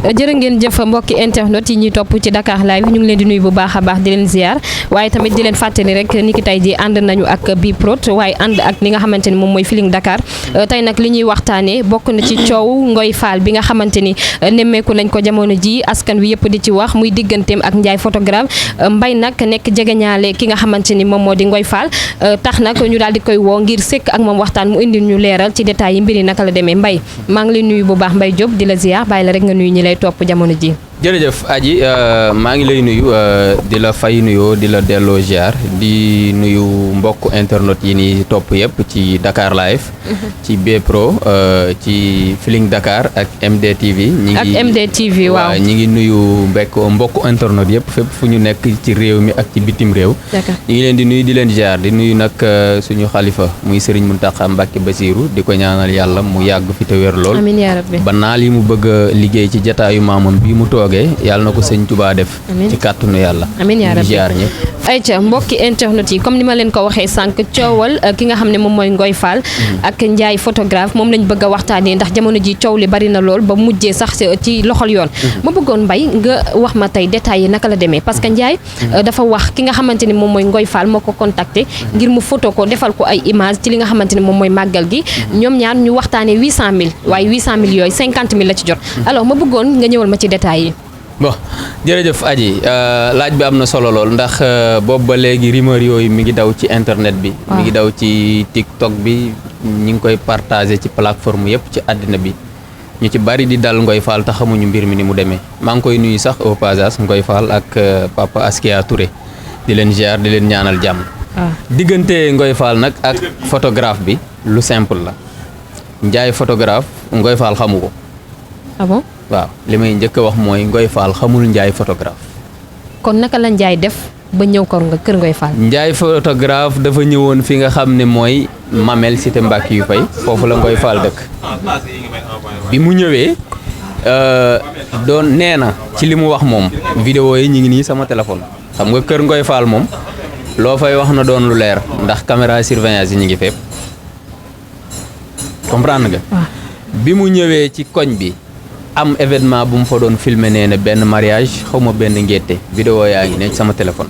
jërë ngeen jëf mbokki internet yi ñuy topp ci Dakar Live ñu ngi leen di nuyu bu baax a baax di leen ziar waaye tamit di leen fàttali rek ni ki tey ji ànd nañu ak Bprod waaye ànd ak li nga xamante ni moom mooy Feeling Dakar tey nag li ñuy waxtaanee bokk na ci coow Ngoye Fall bi nga xamante ni nemmeeku nañ ko jamono ji askan wi yëpp di ci wax muy digganteem ak Ndiaye photographe Mbaye nag nekk jegeñaale ki nga xamante ni moom moo di Ngoye Fall tax nag ñu daal di koy woo ngir sekk ak moom waxtaan mu indil ñu leeral ci détails yi mbiri naka la demee Mbaye maa ngi lay nuyu bu baax Mbaye Diop di la ziar bàyyi la rek nga nuyu ñi lay topp jamono ji. jërëjëf Aji maa ngi lay nuyu di la fay nuyoo di la delloo ziar di nuyu mbokk internet yi ni topp yëpp ci Dakar Live ci Bprod ci Feeling Dakar ak MDTV ak MDTV waaw ñi ngi nuyu mbokk internet yëpp fépp fu ñu nekk ci réew mi ak ci bitim réew ñi ngi leen di nuyu di leen ziar di nuyu nag suñu xalifa muy Serigne Mountakha Mbacké Bassirou di ko ñaanal yàlla mu yàgg fi te wér lool amiin yaa rabbi ba naal yi mu bëgg a liggéey ci jataayu maamam bi mu toogee yàlla na ko sëñ Touba def ci kàttanu yàlla amiin yaa rabbi ziar ñëpp ayca mbokki internet yi comme ni ma leen ko waxee sànq coowal ki nga xam ne moom mooy Ngoye Fall ak Ndiaye photographe moom lañ bëgg a waxtaanee ndax jamono ji coow li bari na lool ba mujjee sax ci loxol yoon ma bëggoon Mbaye nga wax ma tey détails yi naka la demee parce que Ndiaye dafa wax ki nga xamante ni moom mooy Ngoye Fall moo ko contacté ngir mu photo ko defal ko ay image ci li nga xamante ni moom mooy màggal gi ñoom ñaar ñu waxtaanee 800000 waaye 800000 yooyu 50000 la ci jot alors ma bëggoon nga ñëwal ma ci détails yi. bon jërëjëf Aji laaj bi am na solo lool ndax boobu ba léegi rumeur yooyu mi ngi daw ci internet bi mi ngi daw ci TikTok bi ñi ngi koy partagé ci plateforme yëpp ci àddina bi ñu ci bari di dal Ngoye Fall te xamuñu mbir mi ni mu demee maa ngi koy nuyu sax au passage Ngoye Fall ak papa Askia Touré di leen ziar di leen ñaanal jàmm diggante Ngoye Fall nag ak photographe bi lu simple la Ndiaye photographe Ngoye Fall xamu ko ah bon waaw li may njëkk a wax mooy Ngoye Fall xamul Ndiaye photographe. kon naka la Ndiaye def ba ñëw kër Ngoye Fall. Ndiaye photographe dafa ñëwoon fi nga xam ne mooy Mamel cité Mbacke yu fay foofu la Ngoye Fall dëkk bi mu ñëwee doon nee na ci li mu wax moom vidéo yi ñu ngi nii sama téléphone xam nga kër Ngoye Fall moom loo fay wax na doon lu leer ndax caméra surveillance yi ñu ngi fépp comprendre nga. bi mu ñëwee ci koñ bi am événement bu mu fa doon filmer nee na benn mariage xaw ma benn ngétte vidéo yaa ngi ne sama téléphone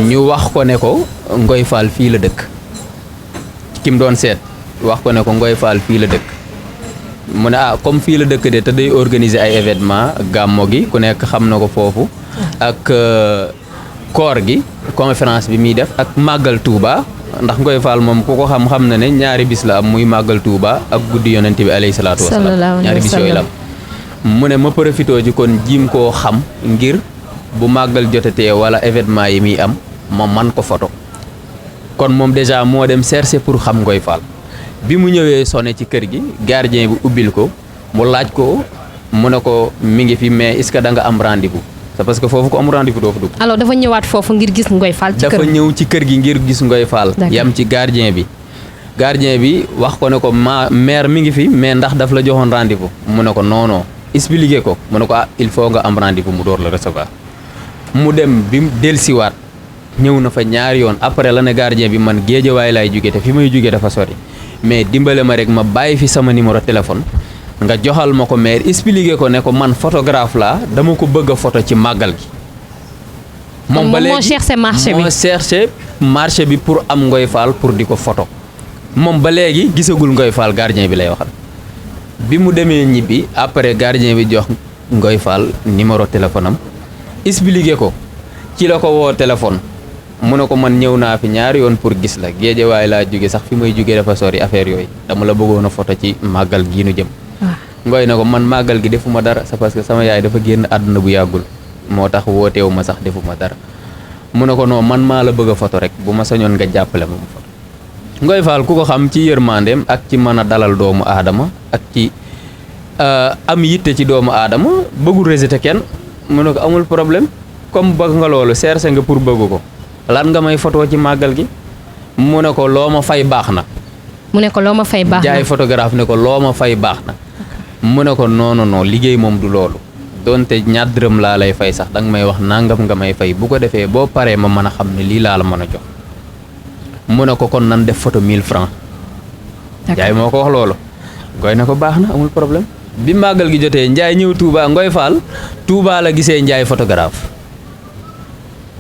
ñu wax ko ne ko Ngoye Fall fii la dëkk ki mu doon seet wax ko ne ko Ngoye Fall fii la dëkk mu ne comme fii la dëkk de te day organiser ay événement gàmmo gi ku nekk xam na ko foofu ak koor gi conférence bi muy def ak màggal Touba ndax Ngoye Fall moom ku ko xam na ne ñaari bis la am muy màggal Touba ak guddi yonent bi alayhi salaatu wasalaam ñaari bis yooyu la am mu ne ma profité ji kon jiim koo xam ngir bu màggal jotatee wala événement yi muy am ma man ko photo kon moom déjà moo dem chercher pour xam Ngoye Fall bi mu ñëwee sonné ci kër gi gardien bi ubbil ko mu laaj ko mu ne ko mi ngi fi mais est-ce que da nga am rendez-vous c'est parce que foofu ko am rendez-vous doo fa dugg. alors dafa ñëwaat foofu ngir gis Ngoye Fall ci kër dafa ñëw ci kër gi ngir gis Ngoye Fall yam ci gardien bi wax ko ne ko maire mi ngi fi mais ndax daf la joxoon rendez-vous mu ne ko non expliqué ko mu ne ko il faut nga am rendez-vous mu door la recevoir mu dem bi mu dellusiwaat ñëw na fa ñaari yoon après la ne gardien bi man Géejawaay laay jóge te fi may jóge dafa sori mais dimbale ma rek ma bàyyi fi sama numéro téléphone nga joxal ma ko maire expliqué ko ne ko man photographe laa dama ko bëgg a photo ci màggal gi. moom ba léegi moo cherché marché bi pour am Ngoye Fall pour di ko photo moom ba léegi gisagul Ngoye Fall gardien bi lay waxal. bi mu demee ñibbi après gardien bi jox Ngoye Fall numéro téléphone am expliqué ko ci la ko woo téléphone mu ne ko man ñëw naa fi ñaari yoon pour gis la Géejawaay laa jóge sax fi may jóge dafa sori affaire yooyu dama la bëggoon a photo ci màggal gii nu jëm. Ngoye ne ko man màggal gi defuma dara c'est parce que sama yaay dafa génn àdduna bu yàggul moo tax wooteewu ma sax defuma dara mu ne ko non man maa la bëgg a photo rek bu ma sañoon nga jàppale ma mu photo. Ngoye Fall ku ko xam ci yërmandeem ak ci mën a dalal doomu aadama ak ci am yitte ci doomu aadama bëggul rejeté kenn mu ne ko amul problème comme bëgg nga loolu cherché nga pour bëgg ko lan nga may photo ci màggal gi mu ne ko loo ma fay baax na. mu ne ko loo ma fay baax na Ndiaye photographe ne ko loo ma fay baax na mu ne ko non liggéey moom du loolu donte ñaar dërëm laa lay fay sax danga may wax nangam nga may fay bu ko defee boo paree ma mën a xam ne lii laa la mën a jox. mu ne ko kon nan def photo 1000 francs Ndiaye moo ko wax loolu Ngoye ne ko baax na amul problème bi màggal gi jotee Ndiaye ñëw Touba Ngoy Fall Touba la gisee Ndiaye photographe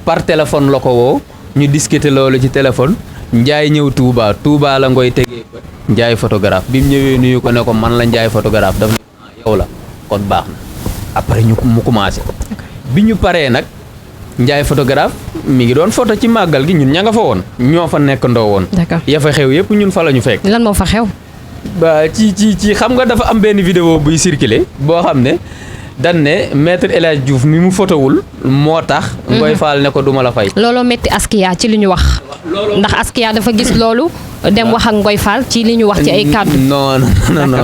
par téléphone la ko woo ñu discuter loolu ci téléphone Ndiaye ñëw Touba Touba la Ngoy tegee bët Ndiaye photographe bi mu ñëwee nuyu ko ne ko man la Ndiaye photographe daf ne yow la kon baax na après mu commencé bi ñu paree nag Ndiaye photographe mi ngi doon photo ci màggal gi ñun ña nga fa woon ñoo fa nekk ndoo woon. d'accord ya fa xew yëpp ñun fa la ñu fekk. lan moo fa xew. ba ci xam nga dafa am benn vidéo buy circuler boo xam ne dañ ne maître El Hadj Diouf mi mu fotowul moo tax. Ngoy Fall ne ko duma la fay. looloo métti Askia ci li ñu wax. ndax Askia dafa gis loolu dem wax ak Ngoy Fall ci li ñu wax ci ay kàddu. non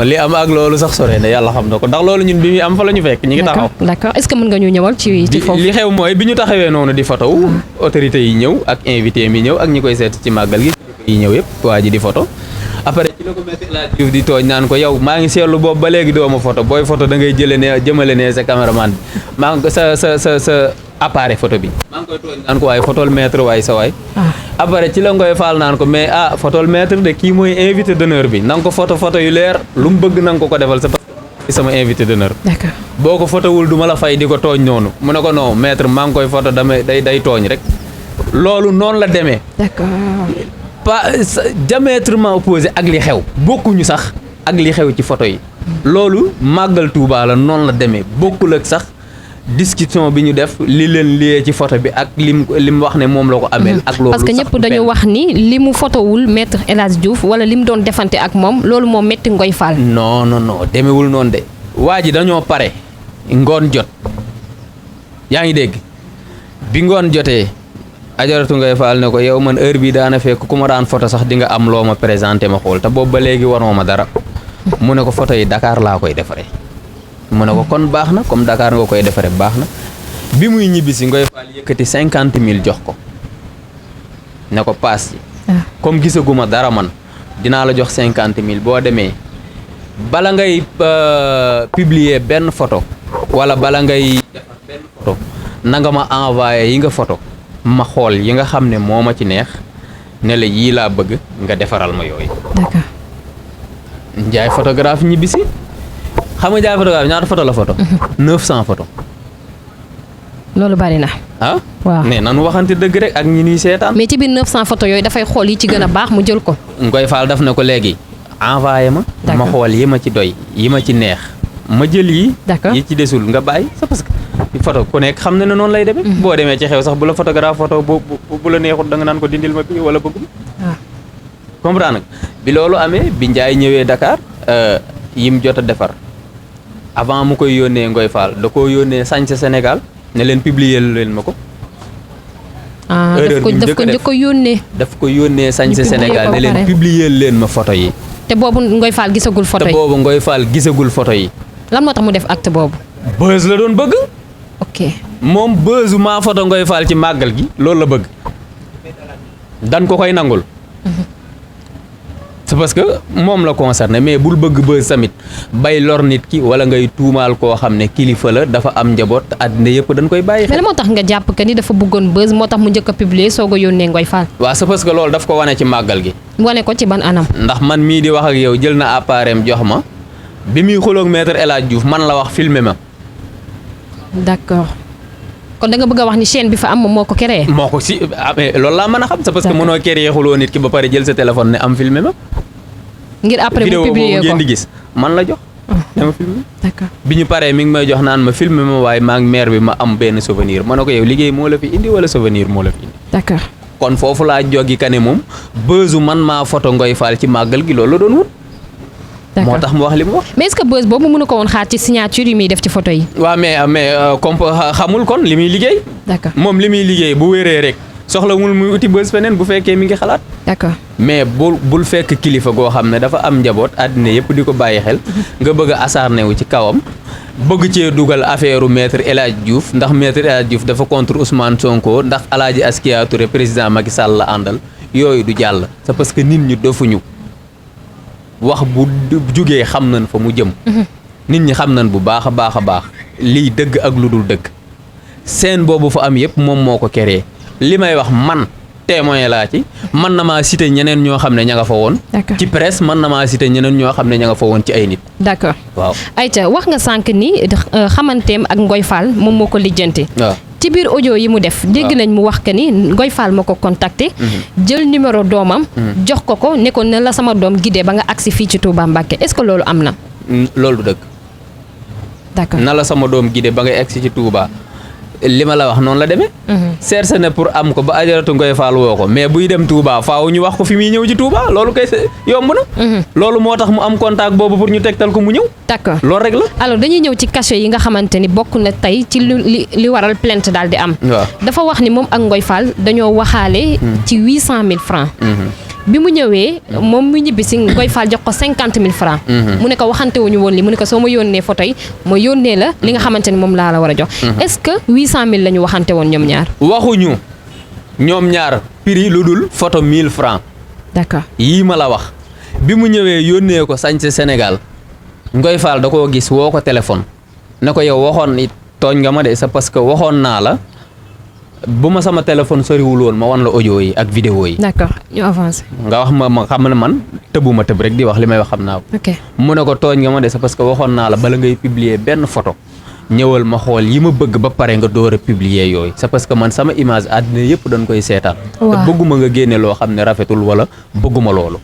li am ak loolu sax sore na yàlla xam na ko ndax loolu ñun bi muy am fa la ñu fekk ñu ngi taxaw. d'accord est-ce que mën nga ñu ñëwal ci foofu. li xew mooy bi ñu taxawee noonu di photo autorités yi ñëw ak invité mi ñëw ak ñi koy seet ci màggal gi yi ñëw yëpp waa ji di photo après ci la ko maître El Hadj Diouf di tooñ naan ko yow maa ngi seetlu boobu ba léegi doo ma photo booy photo da ngay jëmale ne sa caméraman bi maa ngi sa appareil photo bi maa ngi koy tooñ naan ko waaye photol maître waaye sa waay après ci la Ngoy Fall naan ko mais photol maître de kii mooy invité d'honneur bi na nga ko photo yu leer lu mu bëgg na nga ko defal sa sama invité d'honneur. D'accord. boo ko photowul du ma la fay di ko tooñ noonu mu ne ko non maître maa ngi koy photo day tooñ rek loolu noonu la demee. D'accord. pas diamétralement opposé ak li xew bokkuñu sax ak li xew ci photo yi loolu màggal Touba la noonu la demee bokkul ak sax discussion bi ñu def li leen liyee ci photo bi ak lim wax ne moom la ko ameel ak loolu parce que ñëpp dañu wax ni li mu photowul maître El Hadj Diouf wala li mu doon defante ak moom loolu moo métti Ngoy Fall. non demewul noonu de waa ji dañoo pare ngoon jot yaa ngi dégg bi ngoon jotee ajaratu Ngoy Fall ne ko yow man heure bi daana fekk ku ma daan photo sax di nga am loo ma présenté ma xool te boobu ba léegi waroo ma dara mu ne ko photo yi Dakar laa koy defaree mu ne ko kon baax na comme Dakar nga koy defaree baax na bi muy ñibbisi Ngoy Fall yëkkati 50 000 jox ko ne ko paas ci comme gisaguma dara man dinaa la jox 50 000 boo demee bala ngay publier benn photo wala bala ngay defar benn photo na nga ma envoyé yi nga photo ma xool yi nga xam ne moo ma ci neex ne la yii laa bëgg nga defaral ma yooyu. D'accord. Njaay photographe ñibbisi xam nga Njaay photographe ñaata photo la photo. 900 photo. loolu bari na. ah. waaw mais nanu waxante dëgg rek ak ñi ñuy seetaan. mais ci biir 900 photo yooyu dafay xool yi ci gën a baax mu jël ko. Ngoy Fall daf na ko léegi envoyé ma. ma xool yi ma ci doy yi ma ci neex. ma jël yi. d'accord yi ci desul nga bàyyi c'est parce que photo ku nekk xam na ne noonu lay demee. boo demee ci xew sax bu la photographe photo bu la neexut da nga naan ko dindil ma bi wala bëggum. waaw. comprendre nga bi loolu amee bi Ndiaye ñëwee Dakar yim jot a defar avant mu koy yónnee Ngoy Fall da koo yónnee sañse Sénégal ne leen publier leen ma ko. daf ko njëkk a yónnee. daf ko yónnee sañse Sénégal ne leen publier leen ma photo yi. te boobu Ngoy Fall gisagul photo yi. te boobu Ngoy Fall gisagul photo yi. lan moo tax mu def acte boobu. buzz la doon bëgg. ok moom buzzu maa photo Ngoy Fall ci màggal gi loolu la bëgg. dan ko koy nangul. c'est parce que moom la concerné mais bul bëgg buzz tamit bay lor nit ki wala ngay tuumaal koo xam ne kilifa la dafa am njaboot àddina yëpp dañ koy bàyyi xel. mais moo tax nga jàpp que ni dafa bëggoon buzz moo tax mu njëkk a publier soog a yónnee Ngoy Fall. waaw c'est parce que loolu daf ko wane ci màggal gi. wane ko ci ban anam. ndax man mii di wax ak yow jël na appareil jox ma bi muy xuloog maître El Hadj Diouf man la wax filmer ma. d'accord kon da nga bëgg a wax ni chaîne bi fa am moo ko créé. moo ko si loolu laa mën a xam. c'est parce que mënoo créé xuloo nit ki ba pare jël sa téléphone ne am filmer ma. ngir après mu publier ko vidéo boobu ngeen di gis man la jox. dama filmer. d'accord bi ñu paree mi ngi may jox naan ma filmer ma waaye maa ngi maire bi ma am benn souvenir ma ne ko yow liggéey moo la fi indi wala souvenir moo la fi indi. d'accord kon foofu laa joggi ka ne moom buzzu man maa photo Ngoy Fall ci màggal gi loolu la doon wut. d'accord moo tax mu wax li mu wax. mais est-ce que buzz boobu mënu ko woon xaar ci signature yi muy def ci photo yi. waaw mais comme xamul kon li muy liggéey. d'accord moom li muy liggéey bu wéree rek soxlawul muy uti buzz feneen bu fekkee mi ngi xalaat. d'accord mais bul fekk kilifa goo xam ne dafa am njaboot àddina yëpp di ko bàyyi xel nga bëgg a acharné wu ci kawam bëgg cee dugal affaire maître El Hadj Diouf ndax maître El Hadj Diouf dafa contre Ousmane Sonko ndax El Hadj Askia Touré président Macky Sall la àndal yooyu du jàll. c'est parce que nit ñi dofuñu wax bu jugee xam nañ fa mu jëm. nit ñi xam nañ bu baax a baax a baax lii dëgg ak lu dul dëgg seen boobu fa am yëpp moom moo ko créé li may wax man témoin laa ci mën na maa citer ñeneen ñoo xam ne ña nga fa woon. D'accord. ci presse mën na maa citer ñeneen ñoo xam ne ña nga fa woon ci ay nit. d'accord waaw. Aïcha wax nga sànq ni xamanteem ak Ngoy Fall moom moo ko lijjanti. waaw. ci biir audio yi mu def dégg nañ mu wax que ni Ngoy Fall ma ko contacté. jël numéro doomam. jox ko ne ko ne la sama doom guidé ba nga agsi fii ci Touba Mbacké est-ce que loolu am na. loolu du dëgg. d'accord na la sama doom guidé ba nga egsi ci Touba li ma la wax noonu la demee. cherché na pour am ko ba ajaratu Ngoy Fall woo ko mais buy dem Touba faaw ñu wax ko fi muy ñëw ci Touba loolu kay yomb na. loolu moo tax mu am contact boobu pour ñu tegtal ko mu ñëw. d'accord loolu rek la. alors dañuy ñëw ci cachet yi nga xamante ni bokk na tey ci li waral plainte daal di am. waaw. dafa wax ni moom ak Ngoy Fall dañoo waxaale. ci 800 000 francs. bi mu ñëwee moom mu ñibbi si Ngoy Fall jox ko 50 000 francs. mu ne ko waxante wuñu woon li mu ne ko soo ma yónnee photo yi ma yónnee la li nga xamante ni moom laa la war a jox. est-ce que 800 000 la ñu waxante woon ñoom ñaar. waxuñu ñoom ñaar prix lu dul photo 1000 francs d'accord yii ma la wax bi mu ñëwee yónnee ko sañse Sénégal Ngoy Fall da koo gis woo ko téléphone ne ko yow waxoon it tooñ nga ma de c'est parce que waxoon naa la bu ma sama téléphone soriwul woon ma wan la audio yi ak vidéo yi. d'accord ñu avancé. nga wax ma xam ne man tëbuma tëb rek di wax li may wax xam naa ko. ok mu ne ko tooñ nga ma de c'est parce que waxoon naa la bala ngay publier benn photo ñëwal ma xool yi ma bëgg ba pare nga door a publier yooyu c'est parce que man sama image àddina yëpp dañ koy seetaan. waaw te bëgguma nga génne loo xam ne rafetul wala bëgguma loolu.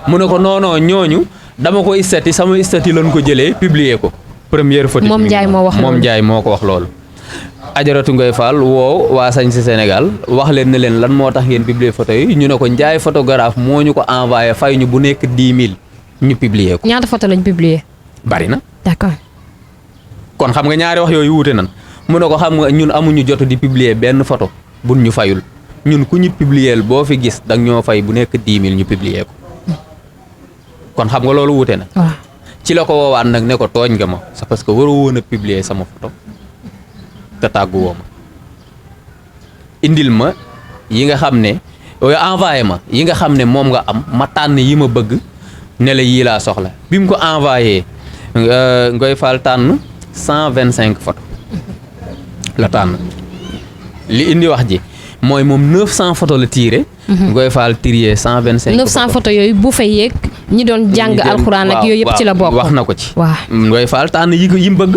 mu ne ko non non ñooñu dama ko istati sama istati lañ ko jëlee publier ko. première photo moom Ndiaye moo wax loolu moom Ndiaye moo ko wax loolu. ajaratu Ngoy Fall woo waa sañ si Sénégal wax leen ne leen lan moo tax ngeen publier photo yi ñu ne ko Ndiaye photographe moo ñu ko envoyé fay ñu bu nekk 10 000 ñu publier ko. ñaata photo lañ publier. bari na. d'accord kon xam nga ñaari wax yooyu wuute nan mu ne ko xam nga ñun amuñu jot di publier benn photo buñ ñu fayul ñun ku ñu publier boo fi gis dang ñoo fay bu nekk 10 000 ñu publier ko kon xam nga loolu wuute na. waaw ci la ko woowaat nag ne ko tooñ nga ma c'est parce que waroo woon a publier sama photo te tàggu woo ma indil ma yi nga xam ne envoyé ma yi nga xam ne moom nga am ma tànn yi ma bëgg ne la yii laa soxla bi mu ko envoyé Ngoy Fall tànn 125 photos la tànn li indi wax ji mooy moom 900 photos la tiré. Ngoy Fall tiré 125. 900 photos yooyu bu fa yeeg ñi doon jàng alxuraan ak yooyu yëpp ci la bokk. wax na ko ci. waaw Ngoy Fall tànn yi mu bëgg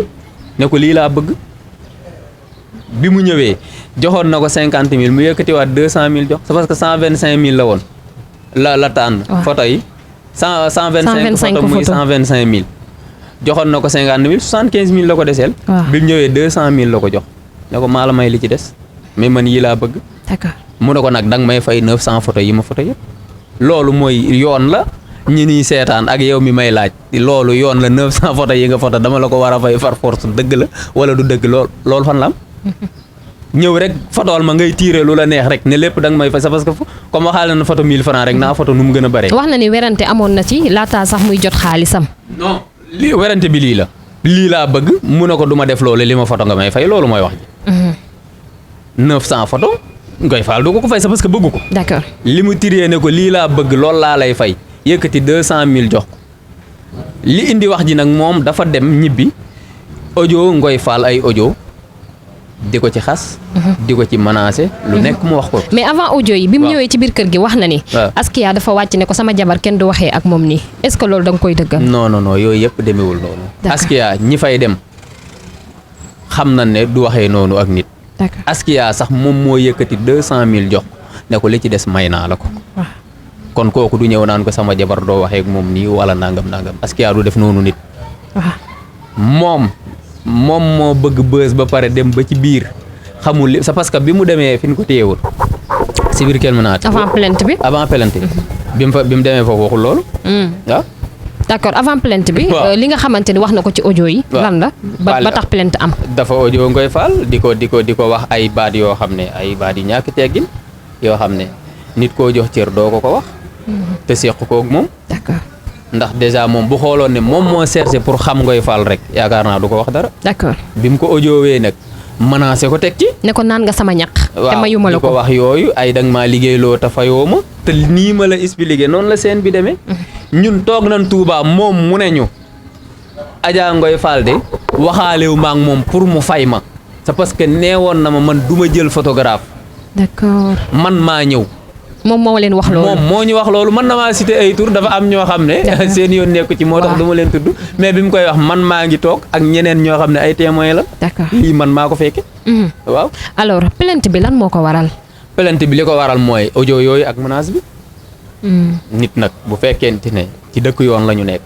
ne ko lii laa bëgg bi mu ñëwee joxoon na ko 50 000 mu yëkkatiwaat 200 000 jox c'est parce que 125 000 la woon la tànn. waaw photos yi 125 photos muy 125 000. joxoon na ko 50 000 75 000 la ko deseel. waaw bi mu ñëwee 200 000 la ko jox ne ko maa la may li ci des mais man yii laa bëgg. d'accord mu ne ko nag danga may fay 900 photos yi ma photo yëpp. loolu mooy yoon la ñi niy seetaan ak yow mi may laaj loolu yoon la 900 photos yi nga photo dama la ko war a fay par force dëgg la wala du dëgg loolu fan la am. ñëw rek photool ma ngay tiire lu la neex rek ne lépp danga may fay c'est parce que comme waxaale na photo 1000 francs rek naa photo nu mu gën a bare. wax na ni werante amoon na ci laataa sax muy jot xaalisam. non li werante bi lii la lii laa bëgg mu ne ko du ma def loolu li ma photo nga may fay loolu mooy wax ji. 900 photo Ngoy Fall du ko fay c'est parce que bëggu ko. d'accord li mu tiré ne ko lii laa bëgg loolu laa lay fay yëkkati 200 000 jox ko li indi wax ji nag moom dafa dem ñibbi audio Ngoy Fall ay audio di ko ci xas. di ko ci menacé. lu nekk mu wax ko. mais avant audio yi. bi mu ñëwee ci biir kër gi wax na ni. waaw Askia dafa wàcc ne ko sama jabar kenn du waxee ak moom nii est-ce que loolu da nga koy dëggal. non non non yooyu yëpp demewul noonu. D'accord. Askia ñi fay dem xam na ne du waxee noonu ak nit. d'accord Askia sax moom moo yëkkati 200 000 jox ko ne ko li ci des may naa la ko. waaw kon kooku du ñëw naan ko sama jabar doo waxee ak moom nii wala nangam nangam Askia du def noonu nit. waaw moom moo bëgg bës ba pare dem ba ci biir xamul li c'est parce que bi mu demee fi ñu ko téyewoon si biir kenn mënaat. avant plainte bi. avant plainte bi mu demee foofu waxul loolu. waaw. d'accord avant plainte bi. waaw. li nga xamante ni wax na ko ci audio yi. waaw. lan la ba tax plainte am. dafa audio Ngoy Fall di ko wax ay baat yoo xam ne ay baat yu ñàkk teggin yoo xam ne nit koo jox cër doo ko wax. te seq koog moom. d'accord ndax déjà moom bu xooloon ne moom moo cherché pour xam Ngoy Fall rek yaakaar naa du ko wax dara. d'accord bi mu ko audiowee nag menacé ko teg ci. ne ko naan nga sama ñaq. te mayuma la di ko ko wax yooyu ay danga maa liggéeyloo te fayoo ma te nii ma la expliqué noonu la seen bi demee. ñun toog nañ Touba moom mu ne ñu. Adja Ngoy Fall de waxaalewu ma ak moom pour mu fay ma. c'est parce que neewoon na ma man du ma jël photographe d'accord man maa ñëw moom moo leen wax loolu. moom moo ñu wax loolu mën na maa citer ay tur dafa am ñoo xam ne seen yoon nekku ci moo tax du ma leen tudd mais bi mu koy wax man maa ngi toog ak ñeneen ñoo xam ne ay témoins la. d'accord lii man maa ko fekke waaw. alors plainte bi lan moo ko waral. plainte bi li ko waral mooy audio yooyu ak menace bi. nit nag bu fekkente ne ci dëkk yoon la ñu nekk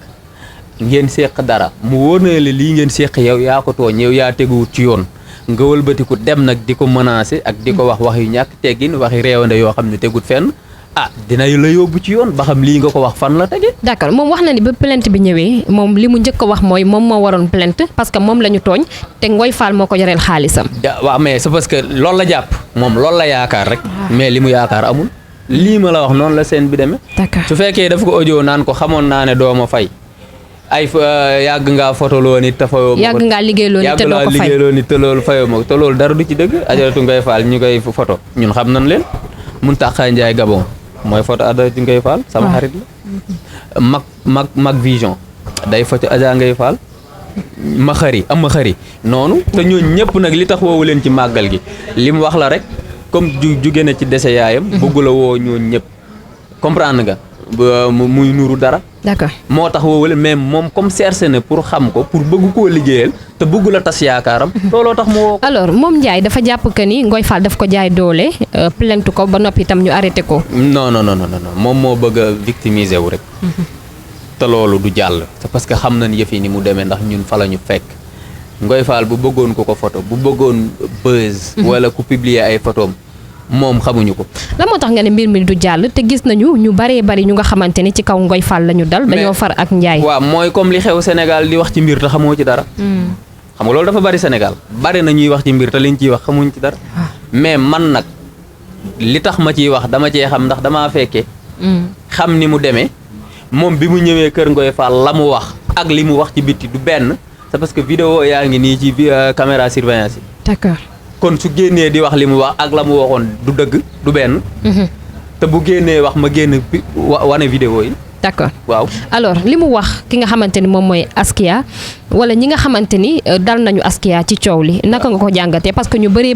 ngeen séq dara mu wóor na la lii ngeen séq yow yaa ko tooñ yow yaa teguwut ci yoon nga wëlbatiku dem nag di ko menacer ak di ko wax wax yu ñàkk teggin waxi réewande yoo xam ne tegut fenn dina la yóbbu ci yoon ba xam lii nga ko wax fan la tege. d'accord moom wax na ni ba plainte bi ñëwee moom li mu njëkk a wax mooy moom moo waroon plainte parce que moom la ñu tooñ te Ngoye Fall moo ko yoreel xaalisam. waaw mais c'est parce que loolu la jàpp moom loolu la yaakaar rek. mais li mu yaakaar amul. lii ma la wax noonu la scène bi demee. d'accord su fekkee daf ko audio naan ko xamoon naa ne doo ma fay. yàgg ngaa fotoloo nit te fayoo ma ko yàgg ngaa liggéeyloo nit te doo ko fay liggéeyloo nit te loolu fayoo ma ko te loolu dara du ci dëgg. Ajaratu Ngoye Fall ñu koy foto ñun xam nañ leen Mountakha Ndiaye Gabon mooy foto Ajaratu Ngoye Fall sama xarit la. mag vision day foto Adja Ngoye Fall ma xari noonu te ñooñu ñëpp nag li tax woowu leen ci màggal gi li mu wax la rek comme jóge na ci dese yaayam. bëggu la woo ñooñu ñëpp comprendre nga. muy nuru dara. d'accord moo tax woowale mais moom comme cherché na pour xam ko pour bëgg koo liggéeyal te bëgg la tas yaakaaram. looloo tax mu woo ko. alors moom Ndiaye dafa jàpp que ni Ngoye Fall daf ko jaay doole plainte ko ba noppi itam ñu arrêté ko. non moom moo bëgg a victimiser wu rek. te loolu du jàll. c'est parce que xam nañ yëf yi ni mu demee ndax ñun fa la ñu fekk Ngoye Fall bu bëggoon ko photo bu bëggoon buzz. wala ku publier ay photos moom xamuñu ko. la moo tax nga ne mbir mi du jàll te gis nañu ñu bari ñu nga xamante ni ci kaw Ngoye Fall la ñu dal. dañoo far ak Ndiaye. waaw mooy comme li xew Sénégal di wax ci mbir te xamoo ci dara. xam nga loolu dafa bari Sénégal bari na ñuy wax ci mbir te liñ ciy wax xamuñ ci dara. mais man nag li tax ma ciy wax dama cee xam ndax damaa fekkee. xam ni mu demee moom bi mu ñëwee kër Ngoye Fall la mu wax ak li mu wax ci bitti du benn c'est parce que vidéo yaa ngi nii ci caméra surveillance yi. d'accord. kon su génnee di wax li mu wax ak la mu waxoon du dëgg du benn. te bu génnee wax ma génn wane vidéo yi. d'accord waaw. alors li mu wax ki nga xamante ni moom mooy Askia wala ñi nga xamante ni dal nañu Askia ci coow li naka nga ko jàngatee parce que ñu bëree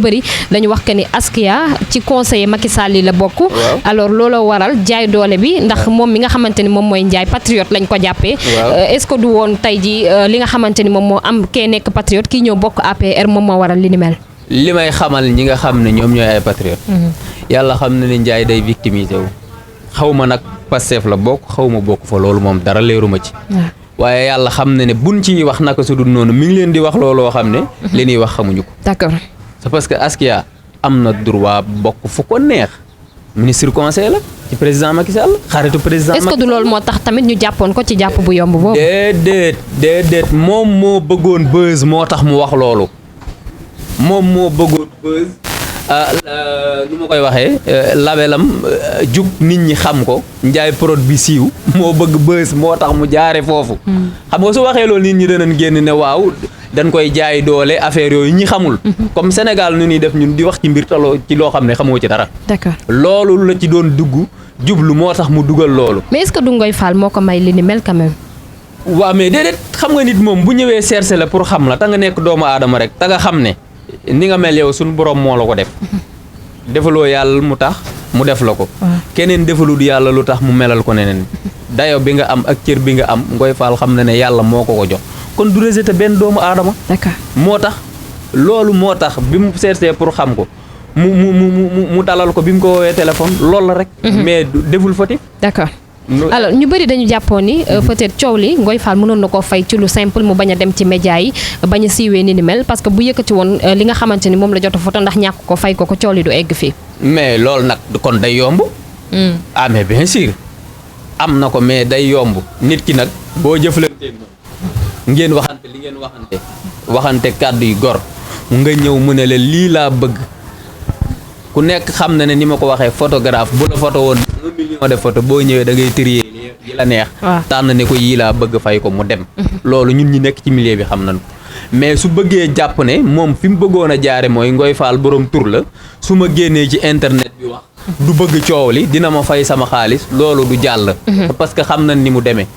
dañu wax que ni Askia ci conseiller Macky Sall yi la bokk. alors looloo waral jaay doole bi ndax moom mi nga xamante ni moom mooy Ndiaye patriote lañ ko jàppee. est-ce que du woon tey ji li nga xamante ni moom moo am kee nekk patriote kii ñëw bokk APR moom moo waral li ni mel. li may xamal ñi nga xam ne ñoom ñooy ay patriote. yàlla xam na ne Ndiaye day victimiser wu. xaw ma nag Pastef la bokk xaw ma bokk fa loolu moom dara leeruma ci. waaye yàlla xam na ne buñ ciy wax naka su dul noonu mi ngi leen di wax looloo xam ne. li ñuy wax xamuñu ko. d'accord. c'est parce que Askia am na droit bokk fu ko neex. ministre conseil la ci président Macky Sall xaritu président. est-ce que du loolu moo tax tamit ñu jàppoon ko ci jàpp bu yomb boobu. déedéet moom moo bëggoon buzz moo tax mu wax loolu. moom moo bëggoon buzz nu ma koy waxee labelam jug nit ñi xam ko Ndiaye prod bi siiw moo bëgg buzz moo tax mu jaare foofu. xam nga su waxee loolu nit ñi danañ génn ne waaw dañ koy jaay doole affaire yooyu ñi xamul. comme Sénégal nu ñuy def ñun di wax ci mbir taloo ci loo xam ne xamoo ci dara. d'accord loolu la ci doon dugg jublu moo tax mu dugal loolu. mais est-ce que du Ngoye Fall moo ko may li ni mel quand même. waaw mais déedéet xam nga nit moom bu ñëwee chercher la pour xam la te nga nekk doomu aadama rek te nga xam ne. ni nga mel yow suñu borom moo la ko def defaloo yàlla mu tax mu def la ko. keneen defalul yàlla lu tax mu melal ko neneen dayo bi nga am ak cër bi nga am Ngoye Fall xam na ne yàlla moo ko jox kon du rejeté benn doomu aadama. d'accord moo tax loolu moo tax bi mu cherché pour xam ko mu dalal ko bi mu ko woowee téléphone loolu la rek. mais deful fautif. d'accord. alors ñu bëri dañu jàppoon ni peut-être coow li Ngoye Fall mënoon na koo fay ci lu simple mu bañ a dem ci média yi bañ a siiwee ni mel parce que bu yëkkati woon li nga xamante ni moom la jot a photo ndax ñàkk ko fay ko coow li du egg fii. mais loolu nag kon day yomb. mais bien sûr am na ko mais day yomb nit ki nag boo jëflanteeg moom ngeen waxante li ngeen waxante kàddu yu gor nga ñëw mu ne la lii laa bëgg ku nekk xam na ne ni ma ko waxee photographe bu la photo woon 1 million de photo boo ñëwee da ngay trier yi la neex. tànn ne ko yii laa bëgg fay ko mu dem. loolu ñun ñi nekk ci milieu bi xam nañu ko mais su bëggee jàpp ne moom fi mu bëggoon a jaare mooy Ngoye Fall borom tur la su ma génnee ci internet bi wax. du bëgg coow li dina ma fay sama xaalis loolu du jàll. parce que xam nañ ni mu demee.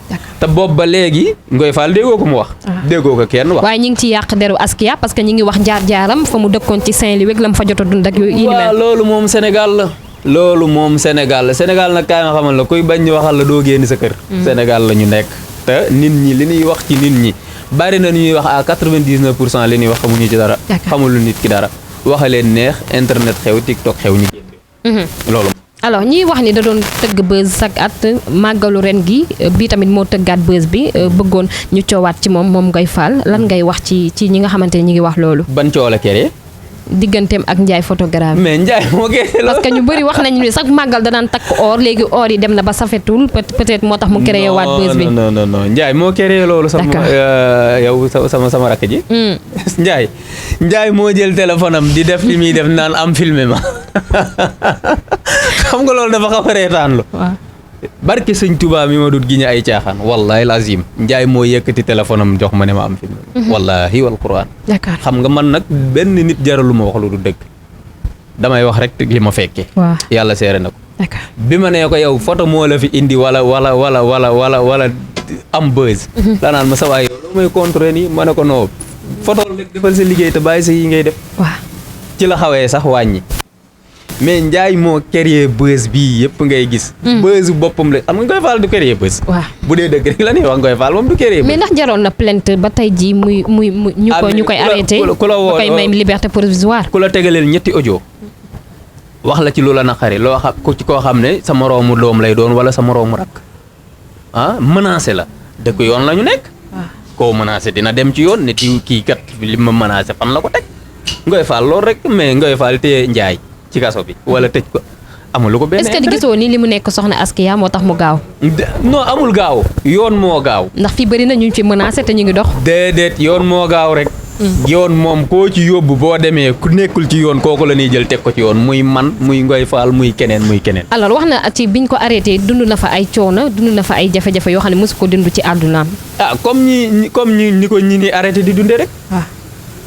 te boobu ba léegi Ngoye Fall déggoo ko mu wax. déggoo ko kenn wax. waaye ñi ngi ci yàq deru Askia parce que ñi ngi wax jaar-jaaram fa mu dëkkoon ci Saint-Louis wég la mu fa jot a dund ak yooyu. waaw loolu moom Sénégal la loolu moom Sénégal la Sénégal nag kaay ma xamal la kuy bañ ñu waxal la doo génn sa kër. Sénégal la ñu nekk te nit ñi li ñuy wax ci nit ñi bari na ñuy wax à 99% li ñuy wax xamuñu ci dara. xamul lu nit ki dara waxaleen neex internet xew TikTok xew ñu génn. loolu. alors ñiy wax ni da doon tëgg buzz chaque at màggalu ren gi bii tamit moo tëggaat buzz bi bëggoon ñu coowaat ci moom Ngoye Fall lan ngay wax ci ñi nga xamante ne ñi ngi wax loolu. ban coow la kere. digganteem ak Ndiaye photographe. mais Ndiaye moo kere parce que ñu bëri wax nañu ni sax màggal danaan takk or léegi or yi dem na ba safetul peut-être moo tax mu créé waat buzz bi. non Ndiaye moo créé loolu. yow sama rakk ji. Ndiaye moo jël téléphone am di def li muy def naan am filmé ma xam nga loolu dafa xaw a reetaan lu. waaw barke sëñ Touba mi ma dut gi ñu ay caaxaan wallahi lazim Ndiaye moo yëkkati téléphone am jox ma ne ma am filmé ma. wallahi wal Qur'an. d'accord xam nga man nag benn nit jaralu ma wax lu du dëgg damay wax rek li ma fekkee. waaw yàlla seere na ko. d'accord bi ma nee ko yow photo moo la fi indi wala am buzz. la naan ma sa waay yow loo may contré nii ma ne ko non photo rek defal sa liggéey te bàyyi sa yi ngay def. waaw ci la xawee sax wàññi. mais Ndiaye moo créé buzz bii yëpp ngay gis. buzz boppam la xam nga Ngoye Fall du créé buzz. waaw bu dee dëgg rek la ñuy wax Ngoye Fall moom du créé buzz. mais ndax jaroon na plainte ba tey jii ñu koy arrêté ku la woo koy may liberté provisoire. ku la tegaleel ñetti audio wax la ci lu la naqari loo xam ku ci koo xam ne sa moroomu doom lay doon wala sa moroomu rakk menacé la dëkk yoon la ñu nekk. koo menacé dina dem ci yoon ne kii kat li ma menacé fan la ko teg Ngoye Fall loolu rek mais Ngoye Fall téye Ndiaye ci kaso bi wala tëj ko amul ko benn. est-ce que gisoo ni li mu nekk soxna Askia moo tax mu gaaw. non amul gaaw yoon moo gaaw. ndax fii bëri na ñu fi menacé te ñu ngi dox. déedéet yoon moo gaaw rek. yoon moom koo ci yóbbu boo demee ku nekkul ci yoon kooku la ñuy jël teg ko ci yoon muy man muy Ngoye Fall muy keneen. alors wax na ci biñ ko arrêté dund na fa ay coono dund na fa ay jafe-jafe yoo xam ne mosu ko dund ci àddunaam. comme ñi ko ñi ni arrêté di dundee rek. waaw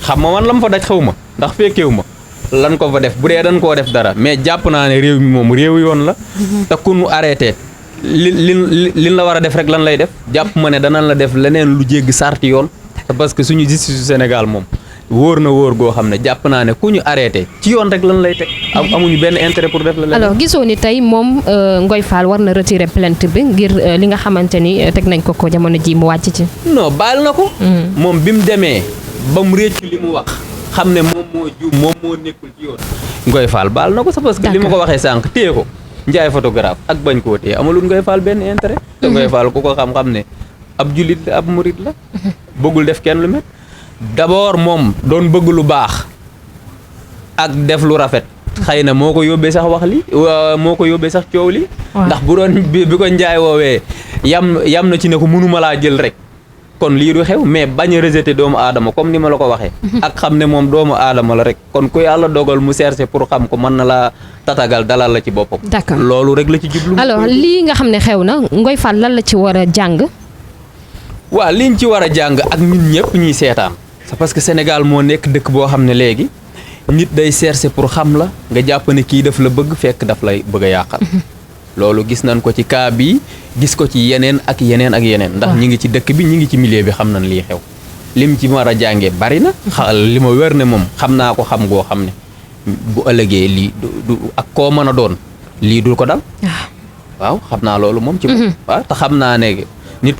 xam ma man la ma fa daj xaw ma ndax fekkeewu ma lan ko fa def bu dee dañ koo def dara mais jàpp naa ne réew mi moom réew yoon la. te ku nu arrêté li la war a def rek lan lay def jàpp ma ne danañ la def leneen lu jéggi sarti yoon. parce que suñu justice Sénégal moom wóor na wóor goo xam ne jàpp naa ne ku ñu arrêté ci yoon rek lan lay teg. amuñu benn intérêt pour def la leneen. alors gisoo ni tey moom Ngoye Fall war na retirer plainte bi ngir li nga xamante ni teg nañ ko jamono ji mu wàcc ci. non baal na ko. moom bi mu demee ba mu réccu li mu wax. xam ne moom moo juum moom moo nekkul ci yoon. Ngoye Fall baal na ko sax parce que li ma ko waxee sànq téye ko Ndiaye photographe ak bañ koo téye amulul Ngoye Fall benn intérêt. te Ngoye Fall ku ko xam-xam ne ab julit la ab murit la. bëggul def kenn lu met d'abord moom doon bëgg lu baax ak def lu rafet xëy na moo ko yóbbee sax wax li moo ko yóbbee sax coow li. ndax bu doon bi ko Ndiaye woowee yam na ci ne ko mënuma laa jël rek. kon lii du xew mais bañ a rejeté doomu aadama comme ni ma la ko waxee. ak xam ne moom doomu aadama la rek kon ku yàlla dogal mu cherché pour xam ko mën na laa tatagal dalal la ci boppam. d'accord loolu rek la ci jublu. alors lii nga xam ne xew na Ngoye Fall lan la ci war a jàng. waaw liñ ci war a jàng ak ñun ñëpp ñuy seetaan. c'est parce que Sénégal moo nekk dëkk boo xam ne léegi nit day cherché pour xam la nga jàpp ne kii daf la bëgg fekk daf lay bëgg a yàqal. loolu gis nañ ko ci cas bi gis ko ci yeneen ak yeneen. ndax ñi ngi ci dëkk bi ñi ngi ci milieu bi xam nañ lii xew. lim ci war a jàngee bari na. li ma wér ne moom xam naa ko xam goo xam ne bu ëllëgee lii du ak koo mën a doon lii dul ko dal. waaw xam naa loolu moom. ci moom waaw te xam naa ne nit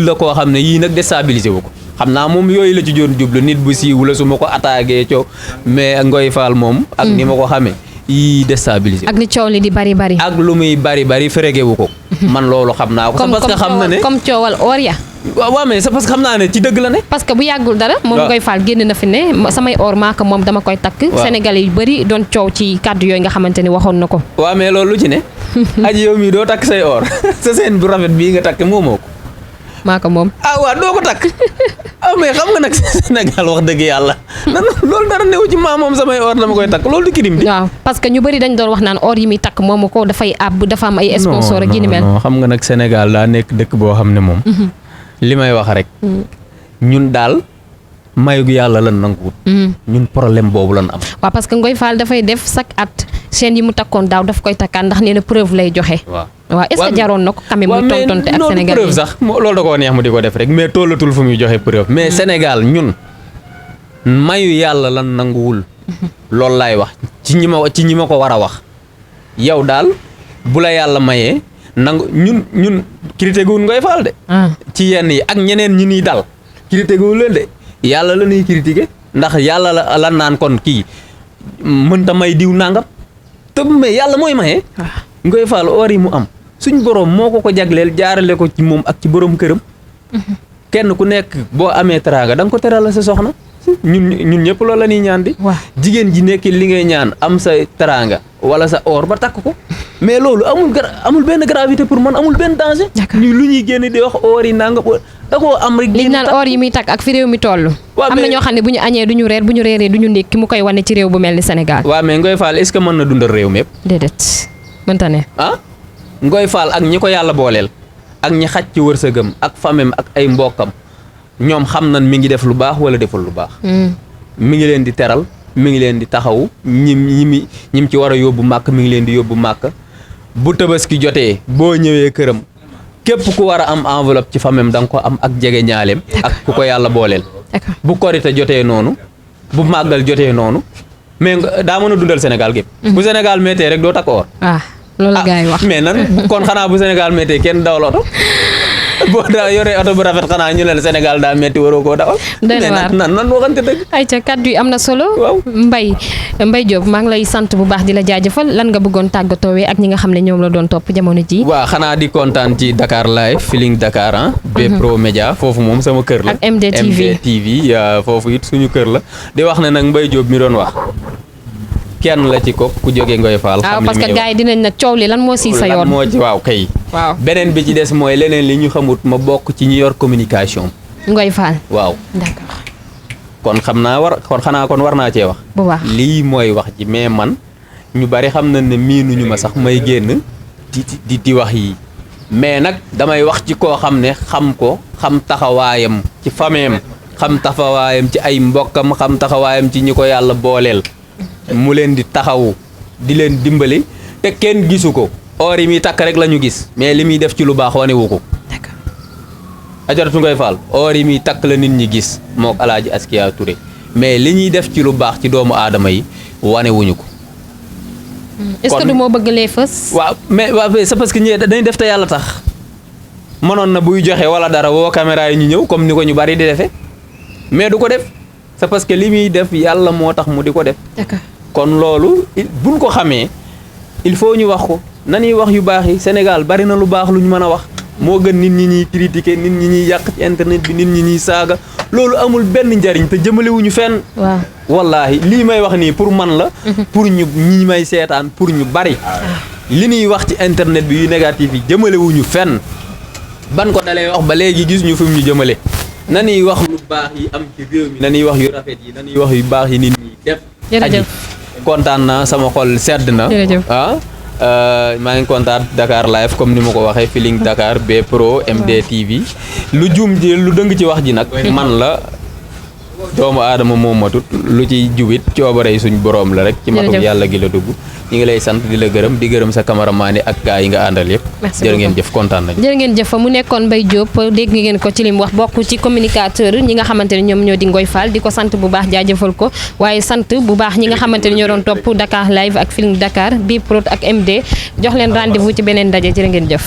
la koo xam ne yii nag déstabilisé wu ko. xam naa moom yooyu la ci doon jublu nit bu siiw la su ma ko attaqué coow mais Ngoye Fall moom. ak ni ma ko xamee. yi déstabilisé ak ni coow li di bari. ak lu muy bari frégué wu ko. man loolu xam naa ko. parce que xam na ne comme coowal or ya. waaw mais c'est parce que xam naa ne ci dëgg la ne. parce que bu yàggul dara. moom Ngoye Fall génn na fi ne samay or maaka moom dama koy takk. Sénégalais yu bari doon coow ci kàddu yooyu nga xamante ni waxoon na ko. waaw mais loolu lu ci ne. aji yow mii doo takk say or sa seen bu rafet bii nga takk moomoo ko. maaka moom. waaw doo ko takk. mais xam nga nag Sénégal wax dëgg yàlla. loolu dara newu ci moom samay or dama koy takk loolu du crime bi. waaw parce que ñu bëri dañ doon wax naan or yi muy takk moomu ko dafay àbb dafa am ay sponsor ak yi ni mel. non xam nga nag Sénégal daa nekk dëkk boo xam ne moom. li may wax rek. ñun daal mayu yàlla lan nanguwut. ñun problème boobu lan am. waaw parce que Ngoye Fall dafay def chaque at chaîne yi mu takkoon daaw daf koy takkaan ndax nee na preuve lay joxe. waaw est-ce que jaroon na ko quand même muy tontonte ak Sénégal preuve sax loolu da koo neex mu di ko def rek mais tollatul fu muy joxe preuve mais Sénégal ñun mayu yàlla lan nanguwul loolu laay wax ci ñi ma ko war a wax yow daal bu la yàlla mayee nangu ñun critiqué wuñ Ngoye Fall de. ci yenn yi ak ñeneen ñi nii dal critiqué wuñ leen de yàlla la ñuy critiqué ndax yàlla la naan kon kii mënta may diw nangam te mais yàlla mooy maye. Ngoye Fall or yi mu am suñ borom moo ko jagleel jaarale ko ci moom ak ci borom këram. kenn ku nekk boo amee teraanga da nga ko teral sa soxna ñun ñëpp loolu la ñuy ñaan di. jigéen ji nekk li ngay ñaan am sa teraanga wala sa or ba takk ko mais loolu amul benn gravité pour man amul benn danger. ñu lu ñuy génn di wax or yi nangam da koo am rek. li naan or yi muy takk ak fi réew mi toll. am na ñoo xam ne bu ñu añee du ñu reer bu ñu reeree du ñu ndékki mu koy wane ci réew bu mel ni Sénégal. waaw mais Ngoye Fall est-ce que mën na dundal réew mépp. déedéet mënta ne. Ngoye Fall ak ñi ko yàlla booleel ak ñi xaj ci wërsëgam ak famem ak ay mbokkam ñoom xam nañ mi ngi def lu baax wala deful lu baax. mi ngi leen di teral mi ngi leen di taxawu ñim ci war a yóbbu màkk mi ngi leen di yóbbu màkk bu tabaski jotee boo ñëwee këram képp ku war a am enveloppe ci famem da nga ko am ak jege ñaaleem ak ku ko yàlla booleel. bu korite jotee noonu bu màggal jotee noonu mais daa mën a dundal Sénégal gépp bu Sénégal méttee rek doo takk or. loolu la gars yi wax mais nan kon xanaa bu Sénégal méttee kenn dawal oto boo daa yoree oto bu rafet xanaa ñu leen Sénégal daa métti waroo koo dawal. mais nan waxante dëgg. ayca kaddu yi am na solo. waaw Mbaye Diop maa ngi lay sant bu baax di la jaajëfal lan nga bëggoon tàggatoowee ak ñi nga xam ne ñoom la doon topp jamono ji. waaw xanaa di kontaan ci Dakar Live Feeling Dakar Bprod Média foofu moom sama kër la. ak MD TV foofu it suñu kër la di wax ne nag Mbaye Diop mi doon wax. kenn la ci ko ku jógee Ngoye Fall. xam parce que gars yi dinañ na coow li lan moo si sa yoon. moo ci waaw kay. waaw beneen bi ci des mooy leneen li ñu xamut ma bokk ci ñi yor communication. Ngoye Fall. waaw d'accord. kon xam naa kon war naa cee wax. bu baax lii mooy wax ji mais man ñu bari xam nañ ne miinuñu ma sax may génn di wax yi mais nag damay wax ci koo xam ne xam ko xam taxawaayam ci fameem xam taxawaayam ci ay mbokkam xam taxawaayam ci ñi ko yàlla booleel. mu leen di taxawu di leen dimbali te kenn gisu ko or yi muy takk rek la ñu gis mais li muy def ci lu baax wane wu ko. d'accord. Ajaratu Ngoye Fall or yi muy takk la nit ñi gis mook Alaaji Askia Touré mais li ñuy def ci lu baax ci doomu aadama yi wane wuñu ko. est-ce que du moo bëgg lee fës. waaw mais c'est parce que ñi dañuy def te yàlla tax mënoon na buy joxe wala dara woo caméra yi ñu ñëw comme ni ko ñu bari di defee mais du ko def c'est parce que li muy def yàlla moo tax mu di ko def. d'accord. kon loolu buñ ko xamee il faut ñu wax ko nañuy wax yu baax yi Sénégal bari na lu baax lu ñu mën a wax moo gën nit ñi ñuy critiquer nit ñi ñuy yàq ci internet bi nit ñi ñuy saaga loolu amul benn njariñ te jëmalewuñu fenn. waaw wallaahi lii may wax nii pour man la. pour ñi may seetaan pour ñu bari. li ñuy wax ci internet bi yu négatif yi jëmalewuñu fenn ban ko dalee wax ba léegi gis ñu fi mu ñu jëmale. nañuy wax lu baax yi am ci réew mi nañuy wax yu rafet yi nañuy wax yu baax yi nit ñi def. jërëjëf kontaan na sama xol sedd na. maa ngi kontaan Dakar Live comme ni ma ko waxee Feeling Dakar Bprod MD TV lu juum ji lu dëng ci wax ji nag man la doomu aadama moom matut lu ci jubit coobare suñ boroom la rek ci matum yàlla gi la dugg ñu ngi lay sant di la gërëm di gërëm sa cameraman yi ak gaa yi nga àndal yëpp jërë ngeen jëf kontaan nañu jërë ngeen jëf mu nekkoon Mbaye Diop dégg ngeen ko ci lim wax bokk ci communicateur ñi nga xamante ne ñoom ñoo di Ngoye Fall di ko sant bu baax jaajëfal ko waaye sant bu baax ñi nga xamante ne ñoo doon topp Dakar Live ak Feeling Dakar Bprod ak MD jox leen rendez-vous ci beneen ndaje jërë ngeen jëf